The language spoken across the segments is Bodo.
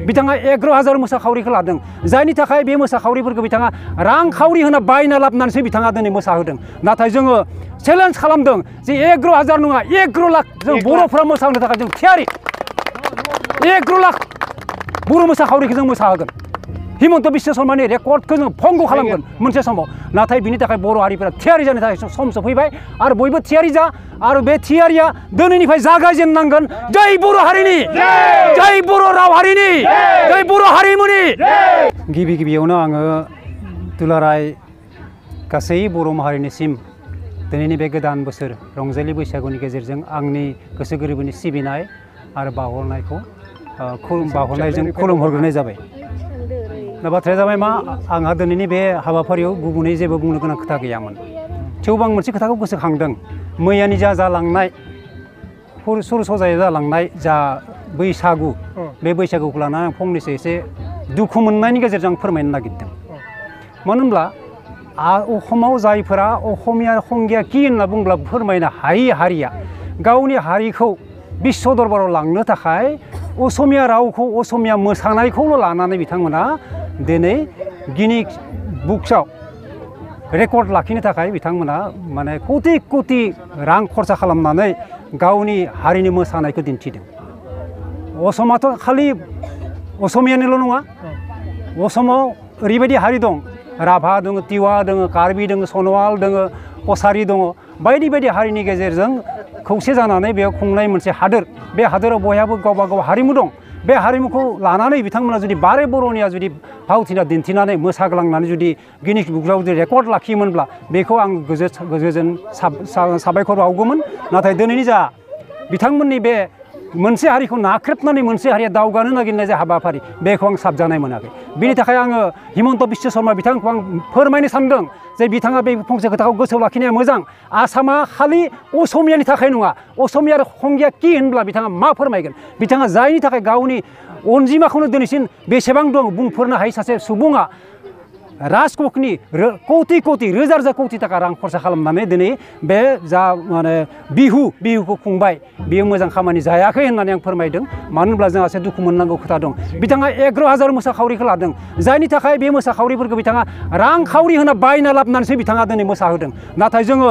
बिथाङा 11,000 मोसाखावरिखौ लादों जायनि थाखाय बे मोसाखावरिफोरखौ बिथाङा रांखावरि होना बायना लाबोनानैसो बिथाङा दिनै मोसाहोदों नाथाय जोङो चेलेन्ज खालामदों जे 11,000 नङा 11 लाख जों बर'फोरा मोसानो थाखाय जों थियारि 11 लाख बर' मोसाखावरिखौ जों मोसाहोगोन हिमन्त बिश्व शर्मानि रेकर्डखौ जों भंग खालामगोन मोनसे समाव नाथाय बिनि थाखाय बर' हारिफोरा थियारि जानो थाखाय सम सफैबाय आरो बयबो थियारि जा आरो बे थियारिया दिनैनिफ्राय जागायजेननांगोन जय बर' हारिनि जय बर' राव हारिनि जय बर' हारिमुनि गिबि गिबियावनो आङो दुलाराय गासै बर' माहारिनिसिम दिनैनि बे गोदान बोसोर रंजालि बैसागुनि गेजेरजों आंनि गोसो गोरबोनि सिबिनाय आरो बावहरनायखौ बावहरनायजों खुलुमहरग्रोनाय जाबाय दा बाथ्राया जाबाय मा आंहा दिनैनि बे हाबाफारियाव गुबुनै जेबो बुंनो गोनां खोथा गैयामोन थेवबो आं मोनसे खोथाखौ गोसोखांदों मैयानि जालांनाय सुर सजायै जालांनाय जा बैसागु बे बैसागुखौ लानानै आं फंनैसो एसे दुखु मोननायनि गेजेरजों आं फोरमायनो नागिरदों मानो होनब्ला अखमाव जायफोरा अखमिया हंगिया कि होनना बुंब्ला फोरमायनो हायि हारिया गावनि हारिखौ बिश्व दरबाराव लांनो थाखाय असमिया रावखौ असमिया मोसानायखौल' लानानै बिथांमोना दिनै गिनिक बुक्सआव रेकर्ड लाखिनो थाखाय बिथांमोना माने कोटि कोटि रां खरसा खालामनानै गावनि हारिनि मोसानायखौ दिन्थिदों असमाथ' खालि असमियानिल' नङा असमाव ओरैबायदि हारि दं राभा दङ तिवा दङ कार्बि दङ सनवाल दङ कसारि दङ बायदि बायदि हारिनि गेजेरजों खौसे जानानै बेयाव खुंनाय मोनसे हादोर बे हादोराव बयहाबो गावबा गाव हारिमु दं बे हारिमुखौ लानानै बिथांमोना जुदि बारे बर'निया जुदि फावथिना दिन्थिनानै मोसाग्लांनानै जुदि गिनिक बुकआव जुदि रेकर्ड लाखियोमोनब्ला बेखौ आं गोजोन साबायखर बावगौमोन नाथाय दिनैनि जा बिथांमोननि बे मोनसे हारिखौ नाख्रेबनानै मोनसे हारिया दावगानो नागिरनाय जे हाबाफारि बेखौ आं साबजानाय मोनाखै बिनि थाखाय आङो हिमन्त बिश्व शर्मा बिथांखौ आं फोरमायनो सानदों जे बिथाङा बे फंसे खोथाखौ गोसोआव लाखिनाया मोजां आसामा खालि असमियानि थाखाय नङा असमिया आरो हंगिया कि होनब्ला बिथाङा मा फोरमायगोन बिथाङा जायनि थाखाय गावनि अनजिमाखौनो दिनैसिम बेसेबां दं बुंफोरनो हायै सासे सुबुङा राजक'कनि कोटि कोटि रोजा रोजा कोटि थाखा रां खरसा खालामनानै दिनै बे जा माने बिहुखौ खुंबाय बेयो मोजां खामानि जायाखै होननानै आं फोरमायदों मानो होनब्ला जोंहा एसे दुखु मोननांगौ खोथा दं बिथाङा 11,000 मोसाखावरिखौ लादों जायनि थाखाय बे मोसाखावरिफोरखौ बिथाङा रांखावरि होना बायना लाबोनानैसो बिथाङा दिनै मोसाहोदों नाथाय जोङो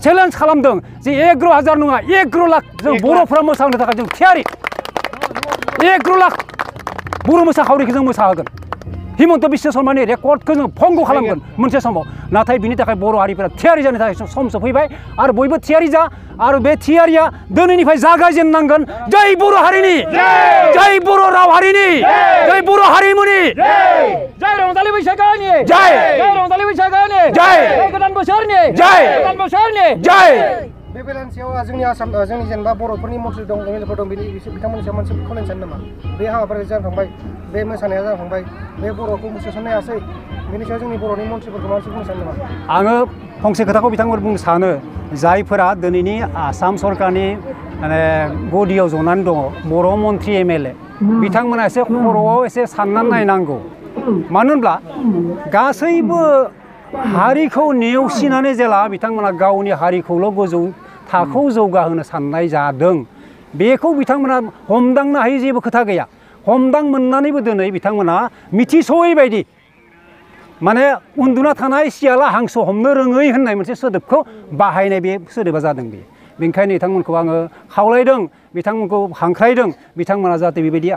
चेलेन्ज खालामदों जे 11,000 नङा 11 लाख जों बर'फोरा मोसानो थाखाय जों थियारि 11 लाख बर' मोसाखावरिखौ जों मोसाहोगोन हिमन्त बिश्व शर्मानि रेकर्डखौ जों भंग खालामगोन मोनसे समाव नाथाय बिनि थाखाय बर' हारिफोरा थियारि जानो थाखाय सम सफैबाय आरो बयबो थियारि जा आरो बे थियारिया दिनैनिफ्राय जागायजेननांगोन जय बर' हारिनि जय बर' राव हारिनि जय बर' हारिमुनि जय रंजालि बैसागोनि जय रंजालि बैसागोनि जय गोदान बोसोरनि जय गोदान बोसोरनि जय बे बेलान्सियाव जोंनि आसाम जोंनि जेनेबा बर'फोरनि मन्थ्रि दं एमएलएफोर दं बिथांमोननि सायाव मोनसे खावलायनो सानो नामा बे हाबाफारिया जानो थांबाय बे मोसानाया जानो थांबाय बे बर'खौ सोसननो हायासै बेनि सायाव जोंनि बर'नि मन्थ्रिफोरखौ मानसि बुंनो सानो नामा आङो फंसे खोथाखौ बिथांमोन बुंनो सानो जायफोरा दिनैनि आसाम सरकारनि माने गदियाव जनानै दङ बर' मन्थ्रि एमएलए बिथांमोना एसे खर'आव एसे साननानै नायनांगौ मानो होनब्ला गासैबो हारिखौ नेवसिनानै जेला बिथांमोना गावनि हारिखौल' गोजौ थाखोआव जौगाहोनो साननाय जादों बेखौ बिथांमोना हमदांनो हायै जेबो खोथा गैया हमदां मोननानैबो दिनै बिथांमोना मिथिस'यै बायदि माने उन्दुना थानाय सियाला हांसो हमनो रोङै होननाय मोनसे सोदोबखौ बाहायनाय बे सोदोबा जादों बेनिखायनो बिथांमोनखौ आङो खावलायदों बिथांमोनखौ हांख्रायदों बिथांमोना जाहाथे बेबायदि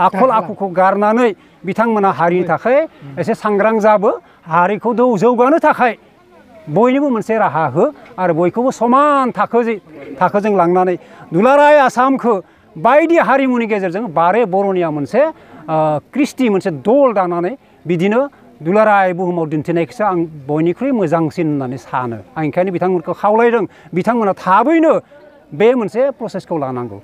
आखल आखुखौ गारनानै बिथांमोना हारिनि थाखाय एसे सांग्रां जाबो हारिखौ जौगानो थाखाय बयनिबो मोनसे राहा हो आरो बयखौबो समान थाखोजों लांनानै दुलाराय आसामखौ बायदि हारिमुनि गेजेरजों बारे बर'निया मोनसे कृष्टि मोनसे दल दानानै बिदिनो दुलाराय बुहुमाव दिन्थिनायखौसो आं बयनिख्रुइ मोजांसिन होननानै सानो आं ओंखायनो बिथांमोनखौ खावलायदों बिथांमोना थाबैनो बे मोनसे प्रसेसखौ लानांगौ